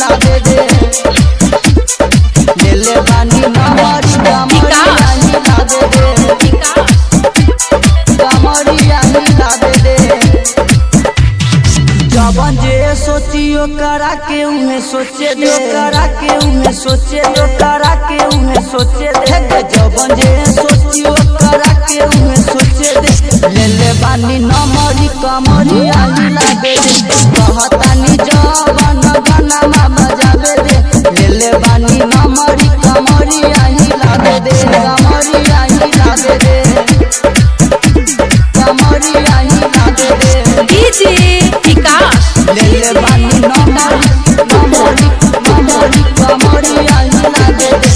हिलावे दे। ले ले बानी नमरी कमरिया हिलावे दे, कमरिया हिलावे दे। जवन जे सोचियो करा के उहे सोचे दे, करा के उहे सोचे दे, करा के उहे सोचे दे। जवन जे सोचियो करा के उहे सोचे दे। ले ले बानी नमरी कमरिया हिलावे दे, कहतानी जवन गाना मा बजावे दे। ले ले बानी नमरी कमरिया हिलावे दे, कमरिया हिलावे दे, कमरिया हिलावे दे। डीजे विकास। ले ले बानी नमरी नमरी नमरी कमरिया हिलावे दे।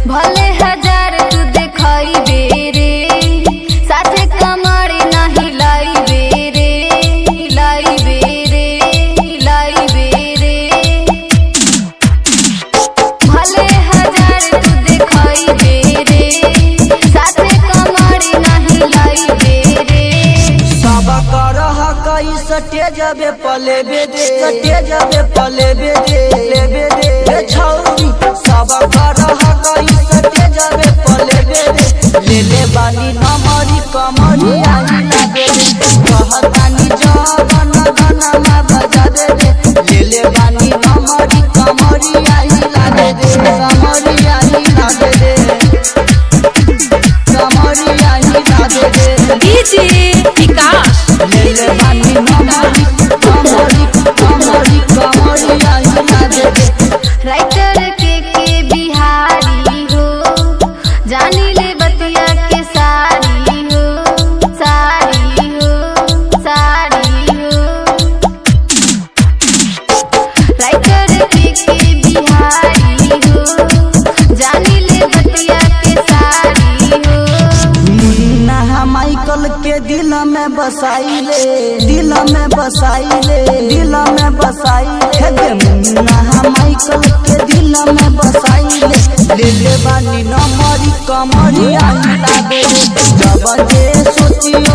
भले हजार तू देखाई बेरे, साथे कमर नाही लाई बेरे, लाई बेरे, लाई बेरे। भले हजार तू देखाई बेरे, साथे कमर नाही लाई बेरे। सब करह कई सटे जबे पले बेदे, सटे जबे पले बेदे, ले बेदे रे छौरी। सब करह कई सटे जबे पले बेदे। ले ले बानी नमरी कमरिया हिलावे दे, कहतानी जवन गाना मा बजावे दे। ले ले बानी नमरी कमरिया हिलावे दे, कमरिया हिलावे दे, कमरिया हिलावे दे। डीजे विकास। ले ले बानी नमरी कमरी कमरी कमरिया हिलावे दे। राइटर के बिहारी हो, जानी ले बतिया के सारी हो, सारी हो, सारी हो। राइटर के बिहारी हो, जानी ले बतिया के सारी हो। मुन्ना माइकल के दिल में बसाइले, दिल में बसाइले, दिल में बसाइले। मुन्ना माइकल के दिल में बसाइले। ले ले बानी नमरी कमरिया हिलावे दे, जब जे सोचियो।